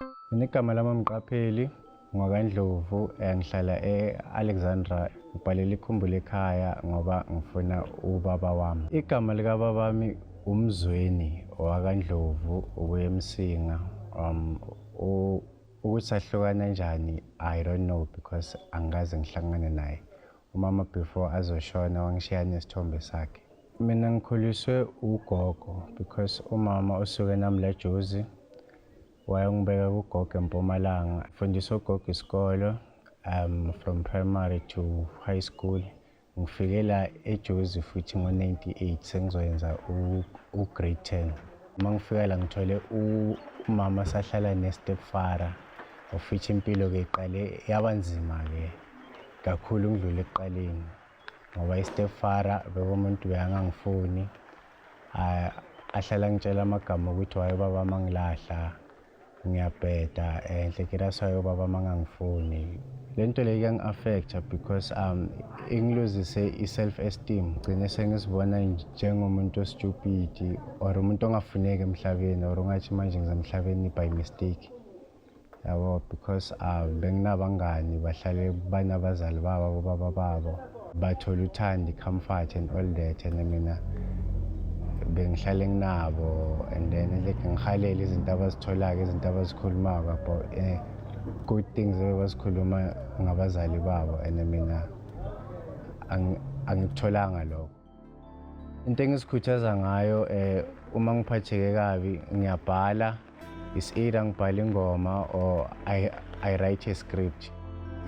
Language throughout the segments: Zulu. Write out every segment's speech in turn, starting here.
Mina igama lami Mqapheli ngwakaNdlovu, ngihlala e-Alexandra. Ngibhalela iKhumbula Ekhaya ngoba ngifuna ubaba wami. Igama likababami uMzweni wakaNdlovu ubuye eMsinga. Ukuthi sahlukana njani I don't know because angikaze ngihlangane naye. Umama before azoshona wangishiya nesithombe sakhe. Mina ngikhuliswe ugogo because umama usuke nami la eJozi wayongibeka kugogo eMpumalanga. Ngifundiswe ugogo isikolo from primary to high school. Ngifike la eJozi futhi ngo-98 sengizoyenza u-grade 10. Uma ngifika la ngithole umama sahlala ne-stepfather, of which impilo-ke iqale yaba nzima-ke kakhulu ngidlula ekuqaleni ngoba i-stepfather bekumuntu bekangangifuni, ahlala ngitshela amagama ukuthi waye ubaba mangilahla ngiyabheda enhle ke, that's why ubaba mangangifuni. Le nto le iyangi-affecta because ingiluzise i-self esteem, gcine sengizibona njengomuntu o-stupid or umuntu ongafuneki emhlabeni or ungathi manje ngisemhlabeni by mistake, yabo, because benginabangani bahlale banabazali babo, abobaba babo bathola uthando, i-comfort and all that, and mina bengihlale nginabo and then like ngihalele izinto abazitholayo, izinto abazikhulumayo about good things ebebazikhuluma ngabazali babo, and mina angikutholanga lokho. Into engizikhuthaza ngayo, uma ngiphatheke kabi ngiyabhala, is either ngibhala ingoma or I write a script.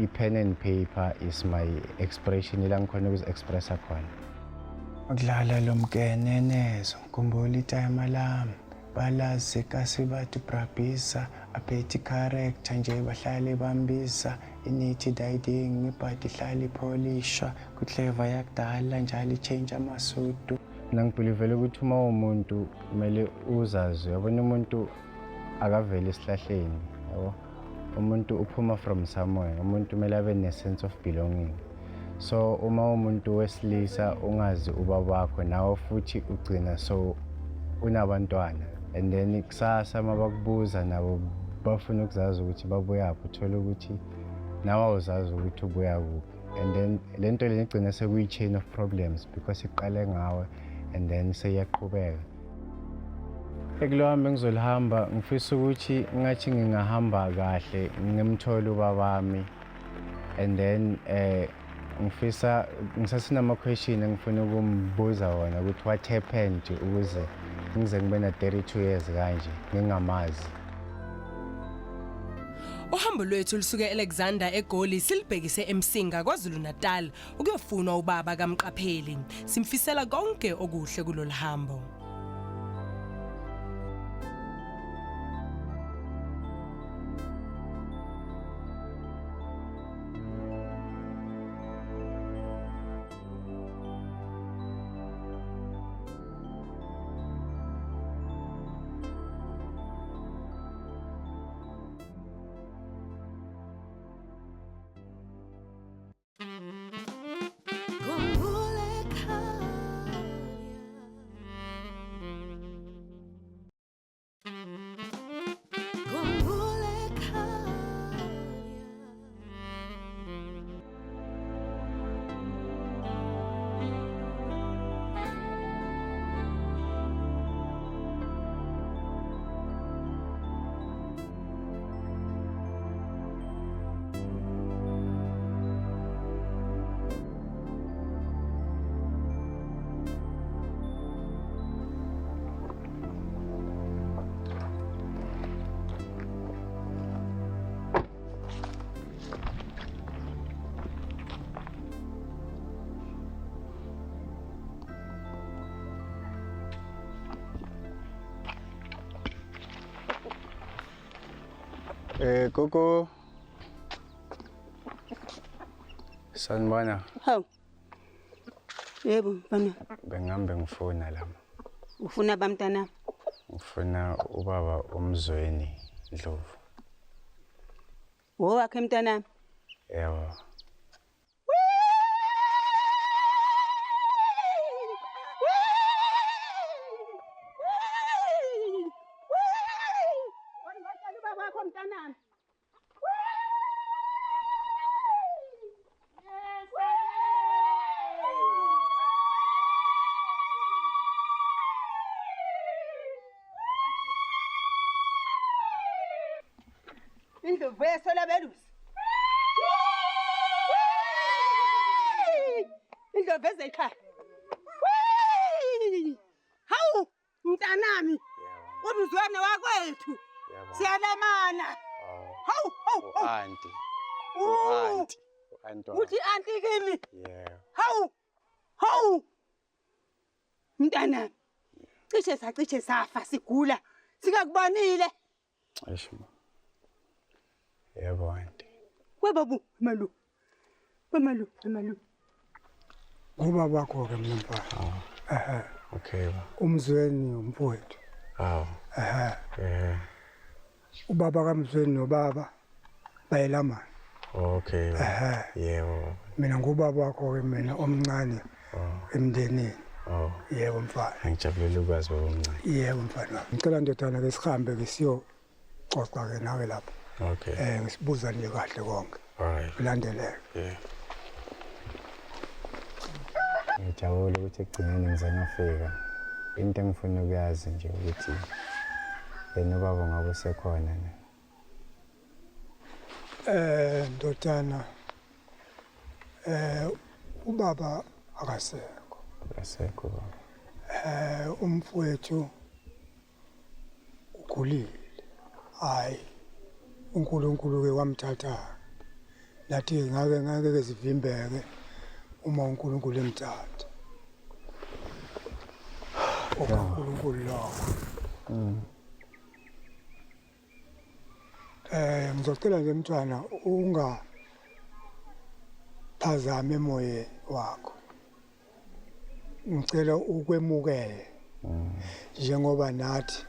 I-pen and paper is my expression, ila ngikhona ukuzi-expressa khona. Ukudlala lo mkenenezo ngikhumbula itayima lami balazi kasi bathi brabisa aphethe character nje bahlale bambisa inithi dayiding ibhadi ihlala ipholishwa kuhleva yakudala njalo i-change amasudu. Mina ngibhilivele ukuthi uma umuntu kumele uzazi, uyabona, umuntu akaveli esihlahleni, yabo, umuntu uphuma from somewhere, umuntu kumele abe ne-sense of belonging. So uma umuntu wesilisa ungazi ubaba wakho, nawe futhi ugcina so unabantwana and then kusasa uma bakubuza nabo bafuna ukuzazi ukuthi babuyaphi, uthole ukuthi nawe awuzazi ukuthi ubuya kuphi, and then le nto le igcina sekuyi-chain of problems because iqale ngawe and then seyiyaqhubeka. Ekulo hambo engizolihamba ngifisa ukuthi ngathi ngingahamba kahle ngimthole ubabami, and then ngifisa ngisasenama-question engifuna ukumbuza wona ukuthi what happened ukuze ngize ngibe na-32 years kanje ngingamazi. Uhambo lwethu lusuke eAlexander eGoli silibhekise eMsinga KwaZulu Natal ukuyofunwa ubaba kaMqapheli. Simfisela konke okuhle kulolu hambo. Gogo. Sanibona. Hawu. Yebo, mfana. Bengihambe ngifuna lama. Ufuna bamntana? Ngifuna ubaba uMzweni Ndlovu. Wowakhe mntanami. Yebo. Indlovu yesola belusi. Indlovu ezekhaya. Hawu mntanami. Umzwane wakwethu. Siyalamana. Hawu hawu. Anti. Anti. Anti. Uthi anti kimi. Yeah. Hawu. Hawu. Mntanami. Cishe sacishe safa sigula. Singakubonile. Eish. Yebo anti. Webabu malu. Wemalu, wemalu. Ngoba bakho ke mina mfana. Ehhe. Okay ba. Umzweni umfowethu. Awu. Ehhe. Eh. Ubaba kaMzweni nobaba bayelamana. Okay. Ehhe. Yebo. Mina ngubaba wakho ke mina omncane emndenini. Oh. Yebo mfana. Ngijabulela ukwazi baba omncane. Yebo mfana. Ngicela ndodana ke sihambe ke siyo xoxa ke nawe lapha. Okay. Ngisibuza nje kahle konke. All right. Kulandeleke. Yeah. Ngijabule ukuthi ekugcineni ngize ngafika. Into engifuna ukuyazi nje ukuthi yena ubaba ngabe usekhona na. Ndodana ubaba akasekho. Akasekho baba. Umfowethu ugulile. Hayi uNkulunkulu ke wamthatha. Nathi ngake ke sivimbeke uma uNkulunkulu emthatha. uNkulunkulu lokho. Ngizocela nje mntwana unga phazame emoyeni wakho. Ngicela ukwemukele. Njengoba nathi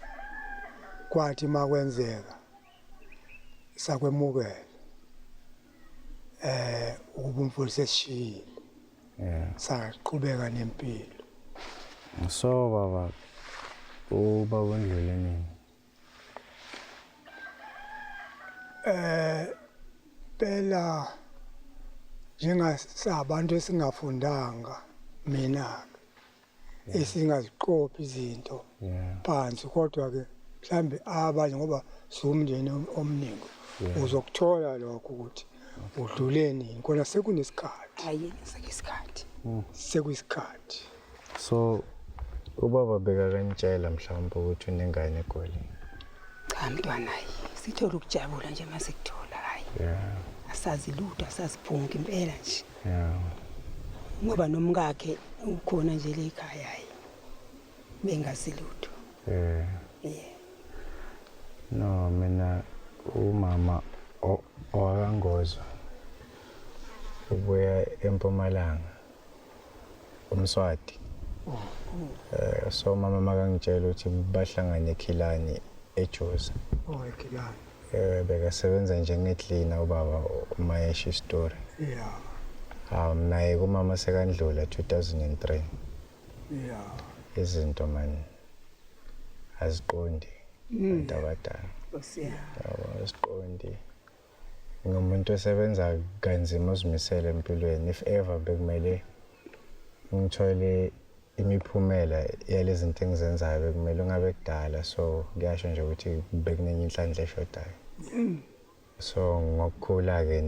kwathi makwenzeka sakwemukela. Ukuba umfowethu sesishiyile. Yeah. Saqhubeka nempilo. So baba ubaba undlule nini? Phela njengasabantu esingafundanga mina esingaziqophi izinto phansi, kodwa ke mhlambe abanye ngoba siwumndeni omningi uzokuthola lokho ukuthi udlule nini, kodwa sekunesikhathi. Hayi sekuyisikhathi. Sekuyisikhathi. So ubaba beka kanitshela mhlawumbe ukuthi unengane eGoli? Cha mntwana, hayi sithola ukujabula nje masikuthola, hayi. Asazi lutho, asaziphunki impela nje. Ngoba nomkakhe ukhona nje le ekhaya, hayi. Bengazi lutho. Yeah. No, mina umama owakangozwa ubuya eMpumalanga, uMswati. So mama makangitshela ukuthi bahlangane eKhilani eJozi. Oh, eKhilani. Bekasebenza njenge-cleaner ubaba uma esho isitori. Yeah. Naye kumama sekandlula 2003. Yeah. Izinto man aziqondi abantu abadala. Nkosi yami. Yabo, aziqondi. Ngumuntu osebenza kanzima, ozimisele empilweni. If ever bekumele ngithole imiphumela yalezi zinto engizenzayo, bekumele ungabe kudala. So kuyasho nje ukuthi bekunenye inhlanhla eshodayo. So ngokukhula-ke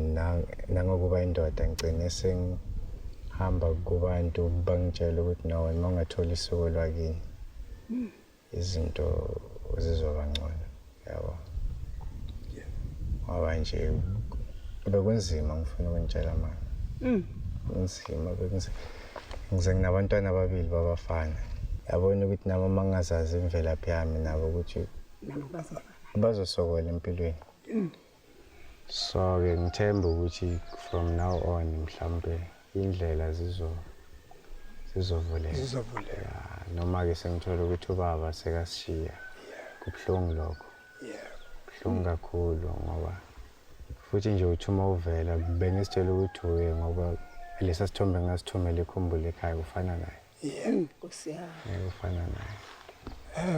nangokuba indoda ngigcine sengihamba kubantu bangitshela ukuthi no, uma ungathola isiko lwakini izinto zizoba ngcono, yabo. Ngoba nje bekunzima, ngifuna ukunitshela mama. Kunzima, bekunzima. Ngize nginabantwana ababili babafana. Yabona ukuthi nabo uma ngingazazi imvelaphi yami nabo ukuthi Nabo bazofana. bazosokola empilweni. So-ke ngithemba ukuthi from now on mhlampe indlela zizovuleka. Zizovuleka. Yeah, noma-ke sengithola ukuthi ubaba sekasishiya. Kubuhlungu lokho. Kubuhlungu kakhulu ngoba futhi nje uthi uma uvela bengisitshela ukuthi uye ngoba lesa sithombe ngasithumela ikhumbule ekhaya kufana naye. Nkosi yami. Kufana naye.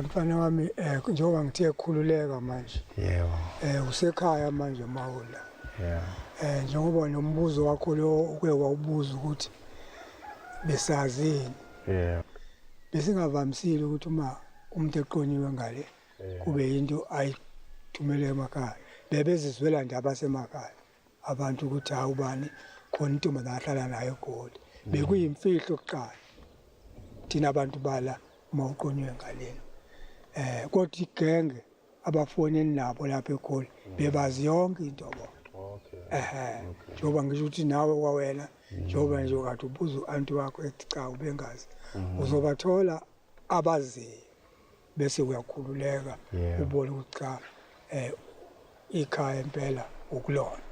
Mfana wami, njengoba ngithe khululeka manje. Yebo. Usekhaya manje mawula. Yeah. Njengoba nombuzo wakho lo uke wawubuza ukuthi besazini. Yeah. Besingavamisile ukuthi uma umuntu eqonyiwe ngale kube into ayithumele emakhaya. Bebezizwela nje abasemakhaya abantu ukuthi hawu bani khona intombazane ahlala nayo eGoli. Bekuyimfihlo kuqala thina abantu bala uma uqonywe ngalena. Kodwa igenge abafoneni nabo lapha eGoli bebazi yonke into bona. Okay. Njengoba ngisho ukuthi nawe kwawena njengoba nje kade ubuza u-anti wakho ethi cha ubengazi, uzobathola abaziyo bese uyakhululeka ubone ukuthi cha ikhaya impela ukulona.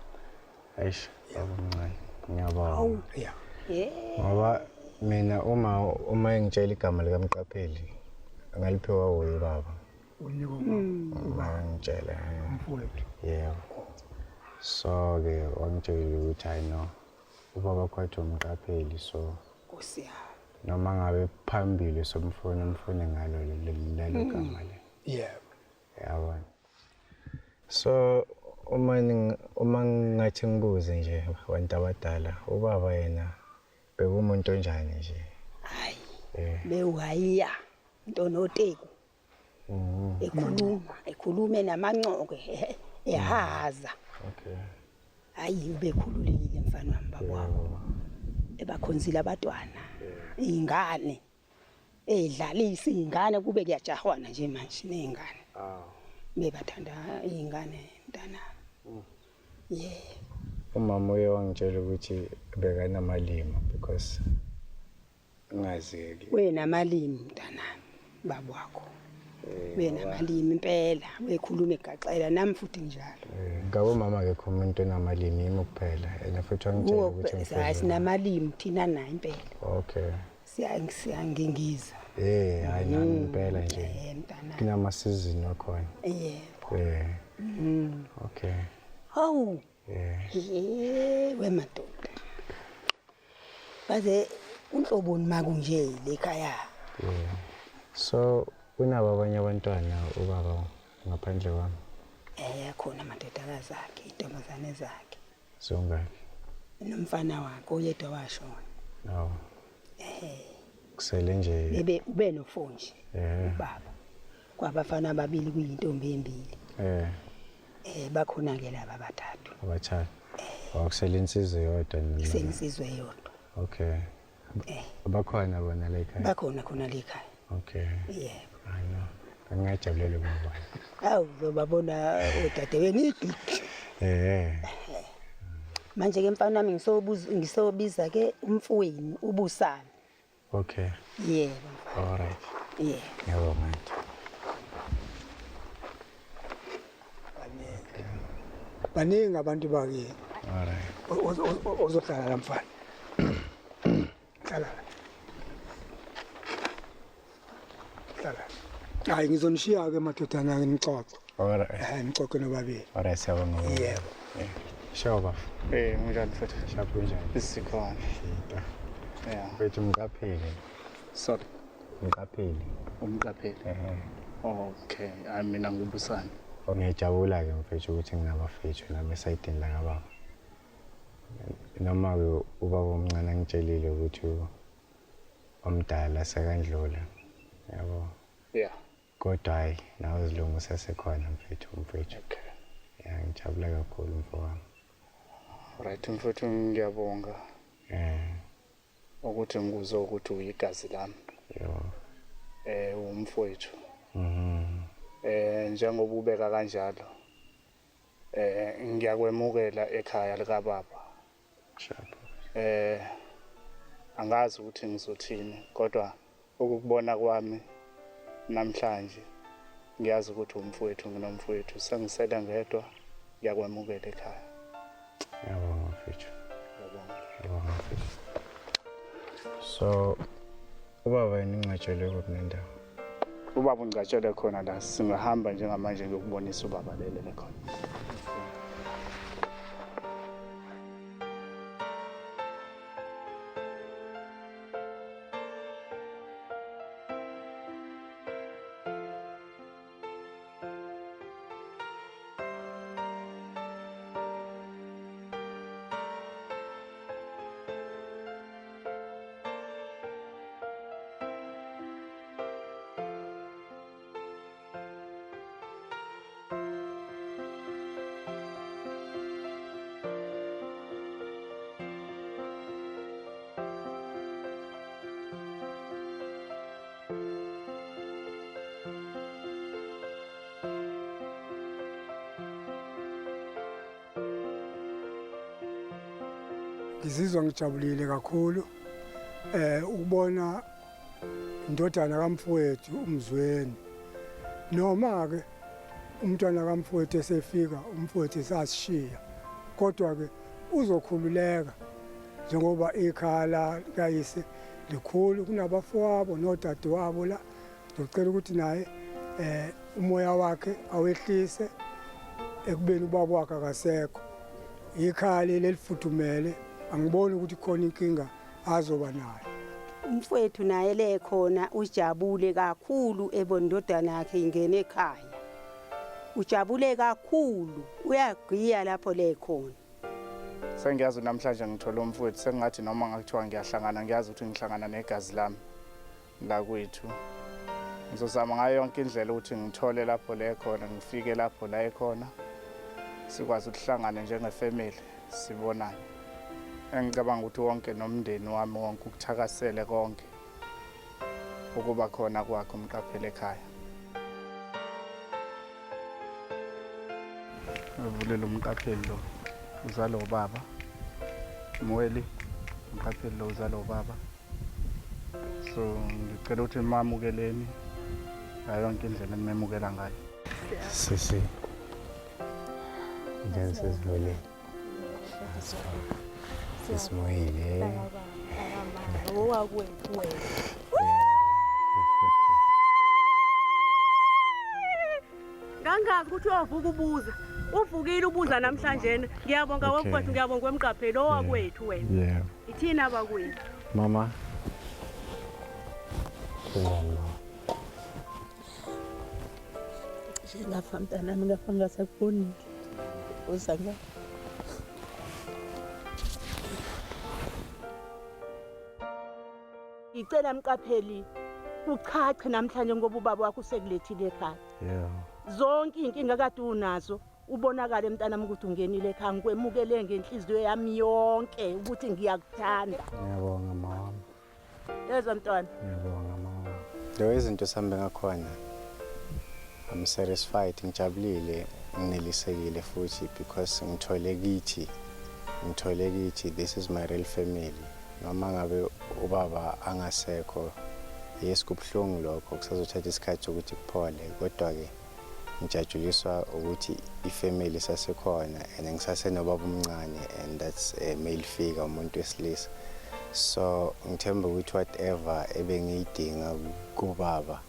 Eish, babuncane. Ngiyabonga. Yeah. Ngoba mina uma engitshela igama likaMqapheli ngaliphiwa uye baba. Unikwa ubaba. Wangitshela. Mfowethu. Yebo. So ke wangitshela ukuthi I know ubaba kwathu uMqapheli, so Nkosi yami. noma ngabe phambili somfuna umfune ngalo lelo gama le. Yebo. Yabona. So uma ngathi ngibuze nje abantu abadala, ubaba yena bekumuntu onjani nje? Hayi. Bewuhayiya into noteku. Ekhuluma namancoko ehaza. Okay. Hayi ubekhululekile mfana wami baba wami. Ebakhonzile abantwana. Izingane. Edlalisa izingane kube kuyajahwana nje manje nezingane. Bebathanda izingane mntana. Yebo. Umama uye wangitshela ukuthi bekanamalimi because ngazi-ke. Wenamalimi mntanami baba wakho. Wenamalimi impela, wekhuluma egaxela nami futhi njalo. Ngabe umama akekho umuntu onamalimi yimi kuphela, and futhi wangitshela ukuthi hayi sinamalimi thina naye impela. Okay. Siyangingiza. Hayi nami impela nje. Mntanami. Kunama season wakhona. Yebo. Okay. Hawu. Wemadoda. Baze unhloboni makunje lekhaya. So unabo abanye abantwana ubaba ngaphandle kwami? Khona amadodakazi akhe, intombazane zakhe. Zongaki? Nomfana wakhe oyedwa washona. No. Kusele nje. Bebe ube no4 nje. Ubaba. Kwabafana ababili kuyintombi embili. Bakhona ke laba abathathu. Abathathu. Akusele insizwe yodwa noma? Kusele insizwe yodwa. Okay. Bakhona bona la ekhaya? Bakhona khona la ekhaya. Okay. Yebo. I know. Ngingajabulela ukubabona. Hawu uzobabona odadewenu igigi. Manje ke mfana wami ngisobiza ke umfowenu uBusani. Okay. Yebo. All right. Yebo. Ngiyabonga aunty. Baningi abantu bakini. All right. Ozohlala la mfana. Hlala la. Hlala. Hayi ngizonishiya ke madodana ke nixoxe. All right. Nixoxe nobabili. All right, siyabonga. Yebo. Sure baba. Kunjani mfethu? Sharp kunjani? Sikhona. Yeah. Mfethu Mqapheli. Sorry. Mqapheli. Umqapheli. Okay, mina nguBusani. Ngiyajabula ke mfethu ukuthi nginabafethu nami esayidini la kababa. Noma ke ubaba omncane angitshelile ukuthi omdala sekandlula. Yabo. Yeah. Kodwa hayi nawe uzilungisa sekhona mfethu. Okay. Yeah, ngijabula kakhulu mfowami. Right mfethu ngiyabonga. Ukuthi ngikuzwe ukuthi uyigazi lami. Yebo. Umfowethu. Njengoba ubeka kanjalo. Ngiyakwemukela ekhaya lika baba. Sharp. Angazi ukuthi ngizothini kodwa ukukubona kwami namhlanje ngiyazi ukuthi umfowethu nginomfowethu sengisele ngedwa ngiyakwemukela ekhaya. Ngiyabonga mfethu. Ngiyabonga. Ngiyabonga mfethu. So ubaba yena ungcwatshelwe kuphi nendawo? Ubaba ungcwatshelwe khona la, singahamba njengamanje ngiyokubonisa ubaba lelele khona. Ngizizwa ngijabulile kakhulu ukubona indodana kamfowethu uMzweni. Noma ke umntwana kamfowethu esefika, umfowethu esasishiya, kodwa ke uzokhululeka njengoba ikhaya la kayise likhulu, kunabafowabo nodadewabo la. Ngizocela ukuthi naye umoya wakhe awehlise ekubeni ubaba wakhe akasekho. Ikhaya leli elifudumele, angiboni ukuthi khona inkinga azoba nayo. Umfowethu naye le khona ujabule kakhulu ebona indodana yakhe ingena ekhaya. Ujabule kakhulu, uyagiya lapho le khona. Sengiyazi namhlanje ngithola umfowethu, sengathi noma ngakuthiwa ngiyahlangana, ngiyazi ukuthi ngihlangana negazi lami la kwethu. Ngizozama ngayo yonke indlela ukuthi ngithole lapho le khona, ngifike lapho la ekhona, sikwazi ukuhlangana njengefamily, sibonane. Engicabanga ukuthi wonke nomndeni wami wonke ukuthakasele konke ukuba khona kwakhe uMqapheli ekhaya. Avulela uMqapheli lo uzalwa ubaba Mweli, uMqapheli lo uzalwa ubaba. So ngicela ukuthi mamukeleni ngayo yonke indlela enimemukela ngayo. Sisi, njani sesivulile? Sisimoyile. Owakwethu wena. Ngangazi ukuthi uyovuka ubuza. Uvukile ubuza namhlanje. Ngiyabonga wemfowethu, ngiyabonga wemqapheli owakwethu wena. Yeah. Ithina abakwethu. Mama. Kunjani mama? Cishe ngafa mntanami, ngafa ngingasakubonile. Uza nga. Ngicela Mqapheli uchache namhlanje ngoba ubaba wakho usekulethile ekhaya. Yeah. Zonke inkinga kade unazo ubonakale mntanami ukuthi ungenile ekhaya, ngikwemukele ngenhliziyo yami yonke ukuthi ngiyakuthanda. Ngiyabonga mama. Yezwa mntwana. Ngiyabonga mama. Lo izinto sihambe ngakhona, I'm satisfied, ngijabulile, nginelisekile futhi because ngithole kithi, ngithole kithi, this is my real family. Noma ngabe ubaba angasekho, yes, kubuhlungu lokho, kusazothatha isikhathi ukuthi kuphole, kodwa ke ngijatshuliswa ukuthi ifamily sasekhona and ngisasenobaba omncane, and that's a male figure, umuntu wesilisa. So ngithemba ukuthi whatever ebengiyidinga kubaba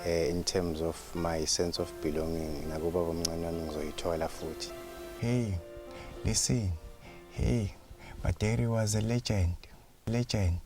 in terms of my sense of belonging, nakubaba omncane wami ngizoyithola futhi. Hey, listen, hey, my daddy was a legend, legend.